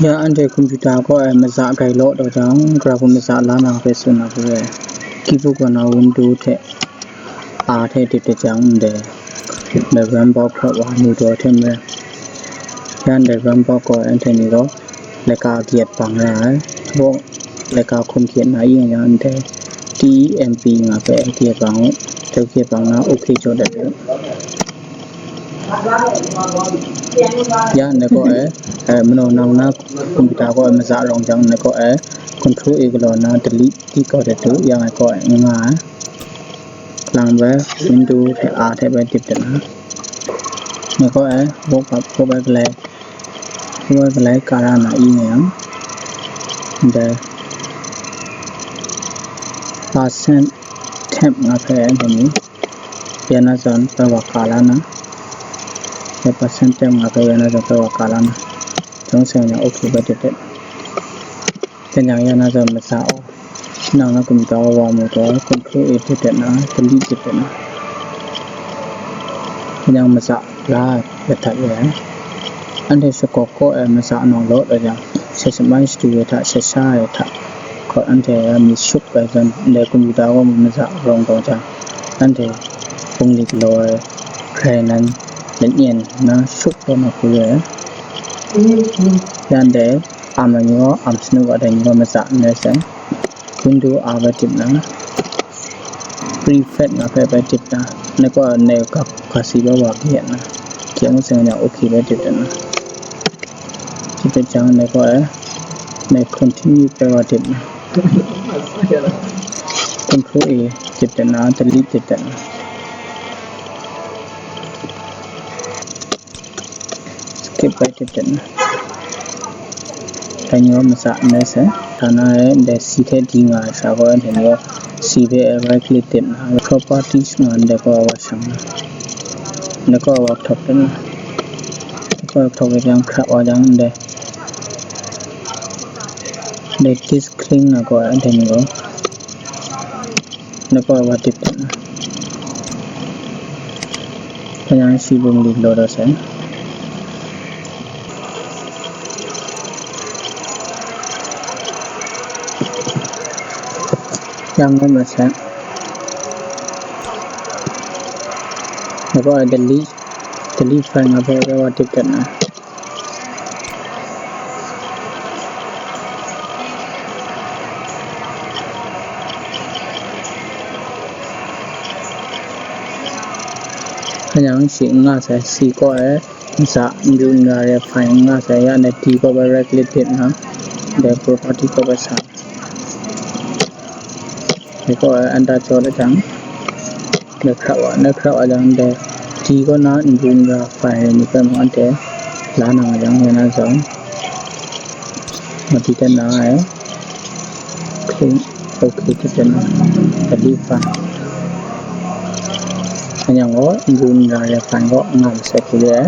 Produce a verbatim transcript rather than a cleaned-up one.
Ya anhte computer kaw e maza gai law taw jang, gara hku maza la na hpe tsun na hpe, keyboard kaw na window hte a hte dip dat jang ndai, ndai run box hkra wa mu taw hte maren. Ya ndai run box kaw e anhte ni gaw laika kayat bang ra ai. Bo laika hkum kayat na i nga yang ndai T E M P nga hpe kayat bang u. Dai kayat bang na ok jaw dat u. Ya ndai kaw e, eh, manaw nang na computer kaw e maza rawng jang ndai kaw e control A galaw na delete di kau dat u, yang ai kaw e n nga ai. Lang bai window hte a hte bai dip dat na. Ndai kaw e bok bap bok bai galai, bok bai galai ka la na i nga yang, ndai percent temp nga hpe ndai ni ya na zawn bai wa ka la na, ya percent temp nga hpe ya na zawn bai wa ka la na, jang seng na ok bai dip dat. Jan yang ya na zawn maza aw, nang na computer wa mu taw control A dip dat na, delete dip dat na. Jan yang maza la ya dat ya. Anhte shakaw kaw e maza nang law da jang, sha shamai shadu ya hta, sha sha ya hta, kaw anhte ya mi shuk ai zawn, ndai computer wa mu maza rawng taw jang, anhte bungli galaw ai grai nan lanyen na shuk taw na hku ya. Ya ndai am ai ni gaw, am sanu wa dai ni gaw maza n rai sai. Window a bai dip na, prefab nga hpe bai dip na, ndai kaw e ndai ga, ga si bai wa kayat na, kayat ngut seng jang ok bai dip dat na. Dip dat jang ndai kaw e ndai continue bai wa dip na, control A dip dat na, delete dip dat na. Skip bai dip dat na. Dai ni gaw maza n rai sai. Dana e ndai C hte D nga ai sha gaw, anhte ni gaw C hpe right click dip na, properties nga ndai kaw wa shang na. Ndai kaw wa htawk dat na. Ndai kaw wa htawk dat jang hkra wa jang ndai, ndai disk clean nga gaw anhte ni gaw ndai kaw wa dip dat na. Hpa yang shi bungli galaw taw sai. Yang ngai masat. Ndai kaw delete, delete file nga hpe wa dip dat na. Hpa yang shi n nga sai, C kaw e maza n ru n ra ai file n nga sai, ya ndai D kaw bai right click dip na, ndai property kaw bai sa. Ndai kaw e enter jaw dat jang, ndai hkra wa, ndai hkra wa jang, ndai D kaw na n ru n ra file ni hpe mung anhte la na nga jang, ya na zawn, madi dat na ai, clean, ok dip dat na, delete file. Hpa yang gaw n ru n ra ai file kaw n nga masat hku re ai.